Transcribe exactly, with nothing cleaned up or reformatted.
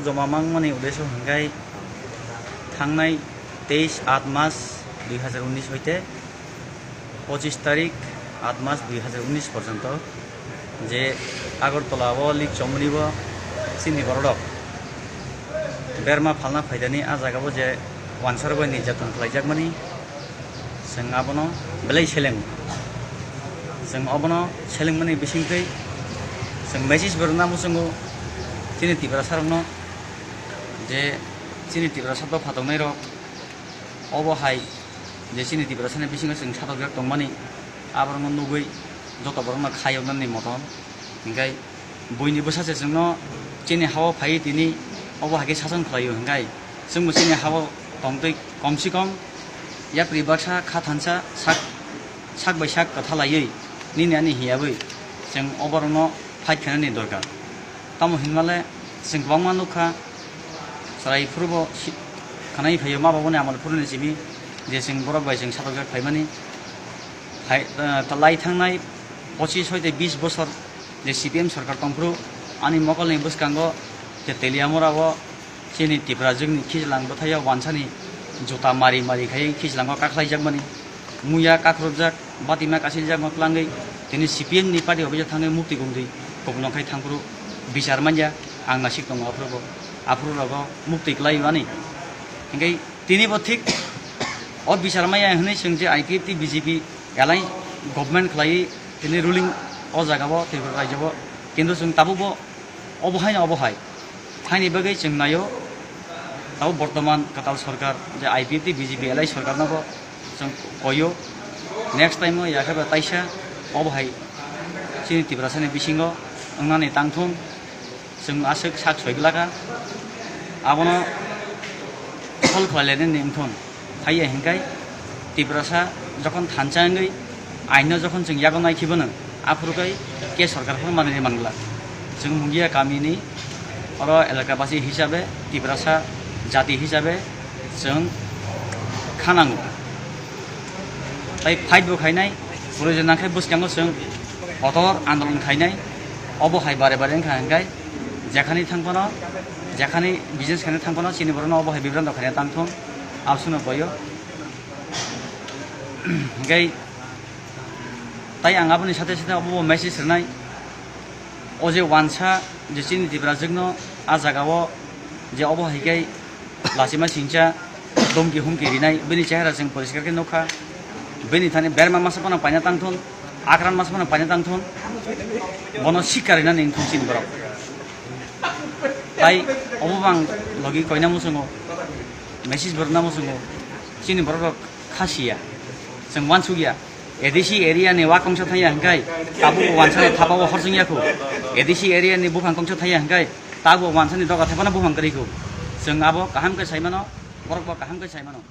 Joma mangmani uddesho hwnkhe thangnai teis aat mas dui hazar unis hoite pochis tarik aat mas dui hazar unis porjonto je Agartala o lik chomoni bo chini bororok berma phalna phaidani a jaga o je wansarok bai nirjaton khlaijakmani, chwng abono belai seleng. Chwng obono selengmani bisingtwi chwng message bo rwna muchungo chini Tiprasa rokno, je chini Tiprasa dopha tongnai rok obo hai je chini Tiprasani bisingo chwng satokjak tongmani, aborokno nugwi joto borokno khayoknani motom. Hinkhe buini bwsa se chwngno chini ha-o phaiwi tini obo hai khe sason khlaio, hinkhe chwngbo chini ha-o tongtwi kom se kom yapri baksa kha thansa sak, sak bai sak kwtha laiwi nini ani hiyabwi chwng oborokno fight khainani dorkar. Tamo hinmale chwng kwbangma nukha, chwrai phuru bo si-, khanai phaio, ma babuni amal phuruni simi je chwng borok bai chwng satokjak phaimani. Hai, eh, ta-, lai thangnai pochis hoite bis bosor je C P M sorkar tongphuru ani mokolni bwskango je Teliamura o chini Tiprajwkni khichlang bwthaio wansani juta mari mari khai khichlango kakhlaijakmani, muya kakrupjak, batima kachiljak ma twlangwi tini C P M ni party office o thangwi mukti gumdi, kubun khai thangphuru bichar manya, ang nasik tongo aphuru bo, aphuru rogo mukti kwlai mani. Hinkhe tini bo thik o bichar maya hwnwi chwng je I P F T B J P alliance government khlaiwi tini ruling o jaga o Tripura rajyo o, kintu chwng tabuk bo obo hai no obo hai. Haini bagwi chwng naio, tabuk bortoman kwtal sorkar je I P F T B J P alliance sorkar no bo chwng koio. Next time o yakhe ba taisa obo hai chini Tiprasani bisingo wngnani tangthung. Chwng aswk sak soi glaka, abono solve khlai lainani wngthun. Haiya hinkhai Tiprasa jokhon thansa wngwi aino jokhon chwng yago nai khibono, aphuru khai ke sorkar phano manwi mangla. Chwng Mungia kamini oro elakabasi hisabe, Tiprasa jati hisabe chwng khanango. Tai fight bo khainai, proyojon nangkhe bwskango chwng kotor andolon khainai, obo hai bare bare wngkha hinkhai. Jekhani thang phano, jekhani business khaina thang phano, chini borokno obo hai bibranto khaina tang thung, abswkno boyo. Hinkhe tai ang aboni sate sate obo message rwnai, o je wansa je chini Tiprajwkno a jagao je obo hai khe lachima singcha, domki humki rinai, bini chehara chwng poriskar khe nukha. Bini thani berma masa phano paina tangthun, akran masa phano paina tangthun, bono sikka rinani wngthun chini borok. Tai obo bang logi koina muchungo, message bo rwna muchungo, chini borok rok kha siya, chwng uansukya. A D C area ni wakongsa thangya hinkhai, tabuk bo wansani thapao horsing yakhu. A D C area ni buphang kongsa thangya hinkhai, tabuk bo wansani doga thepano buphang kwrwi khu. Chwng abo kaham khe sai mano, borok bo kaham khe sai mano.